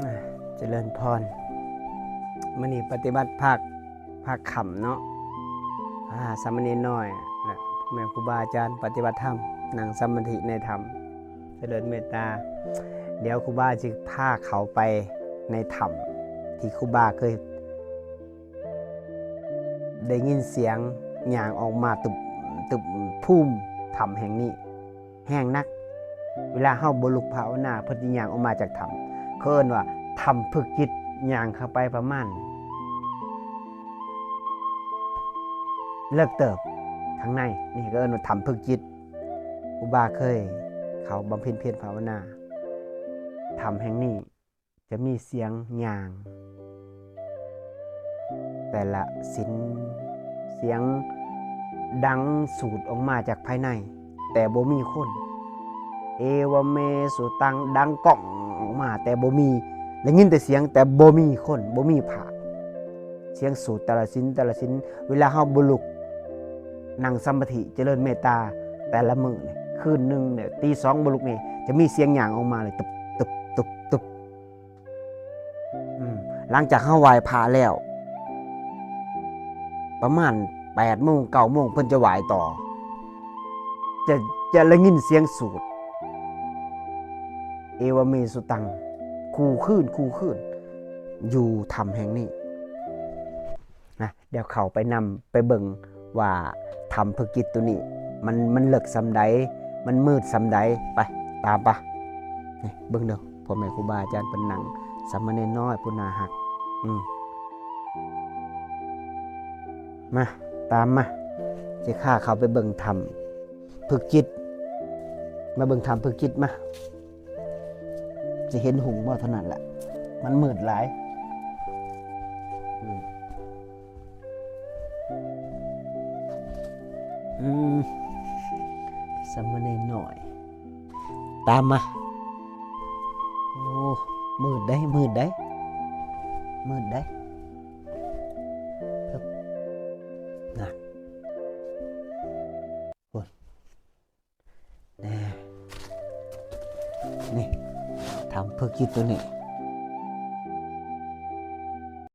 ອ່າ ຈະເລີນພອນ. ມື້ນີ້ປະຕິບັດພາກ ພາກຄ່ຳເນາະ. ພາສາມະເນນນ້ອຍ ແລະ ແມ່ຄູບາອາຈານປະຕິບັດທຳ ນັ່ງສະມາທິໃນຖ້ຳ ຈະເລີນເມດຕາ. ດຽວຄູບາຊິພາເຂົ້າໄປໃນຖ້ຳ ທີ່ຄູບາເຄີຍໄດ້ຍິນສຽງຍ່າງອອກມາຕຶບ ຕຶບ ພູມຖ້ຳແຫ່ງນີ້ ແຮງໜັກ. ເວລາເຮົາບໍ່ລຸກພາວະນາ ເພິ່ນຊິຍ່າງອອກມາຈາກຖ້ຳ. ເຂົາເອີ້ນວ່າຖ້ຳຝຶກຈິດ. ຍ່າງເຂົ້າໄປປະມານເລິກເຕີບ ຂ້າງໃນນີ້ກໍເອີ້ນວ່າຖ້ຳຝຶກຈິດ. ຄູບາເຄີຍເຂົ້າບຳເພັນພຽນພາວະນາ. ຖ້ຳແຫ່ງນີ້ຈະມີສຽງຍ່າງ ແຕ່ລະສິນ ສຽງດັງສູດອອກມາຈາກພາຍໃນ ແຕ່ບໍ່ມີຄົນ. ເອວະເມສຸຕັງ ດັງກ້ອງອອກມາ ແຕ່ບໍ່ມີ ໄດ້ຍິນແຕ່ສຽງ ແຕ່ບໍ່ມີຄົນ ບໍ່ມີພະ. ສຽງສູດແຕ່ລະສິນ ແຕ່ລະສິນ ເວລາເຮົາບໍ່ລຸກນັ່ງສະມາທິຈະເລີນເມດຕາ ແຕ່ລະມື້ນີ້ ຄືນໜຶ່ງນີ້ ຕີສອງບໍ່ລຸກນີ້ ຈະມີສຽງຍ່າງອອກມາເລີຍ ຕຶບ ຕຶບ ຕຶບ ຕຶບ. ອືມ ຫຼັງຈາກເຮົາໄຫວ້ພະແລ້ວ ປະມານແປດໂມງ ເກົ້າໂມງ ເພິ່ນຈະໄຫວ້ຕໍ່ ຈະ ຈະໄດ້ຍິນສຽງສູດ ເອວະເມສຸຕັງ ຄູ່ຄືນ ຄູ່ຄືນ ຢູ່ຖ້ຳແຫ່ງນີ້ນະ. ດຽວເຂົ້າໄປນຳ ໄປເບິ່ງວ່າຖ້ຳຝຶກຈິດໂຕນີ້ ມັນ ມັນເລິກສ່ຳໃດ ມັນມືດສ່ຳໃດ. ໄປ ຕາມປະ ນີ້ ເບິ່ງເດີ ພໍ່ແມ່ຄູບາອາຈານເພິ່ນນັ່ງ ສາມະເນນນ້ອຍຜູ້ໜ້າຮັກ. ອືມ ມາ ຕາມມາ ຊິພາເຂົ້າໄປເບິ່ງຖ້ຳຝຶກຈິດ. ມາເບິ່ງຖ້ຳຝຶກຈິດ ມາ. ຊິເຫັນຮຸ່ງບໍ່ເທົ່ານັ້ນລະ ມັນມືດຫຼາຍ. ອືມ ອືມ ສາມະເນນນ້ອຍ ຕາມມາ. ໂອ້ ມືດໃດ໋ ມືດໃດ໋ ມືດໃດ໋. ນະ ພຸ້ນ ແນ່ ນີ້ ຖ້ຳຝຶກຈິດໂຕນີ້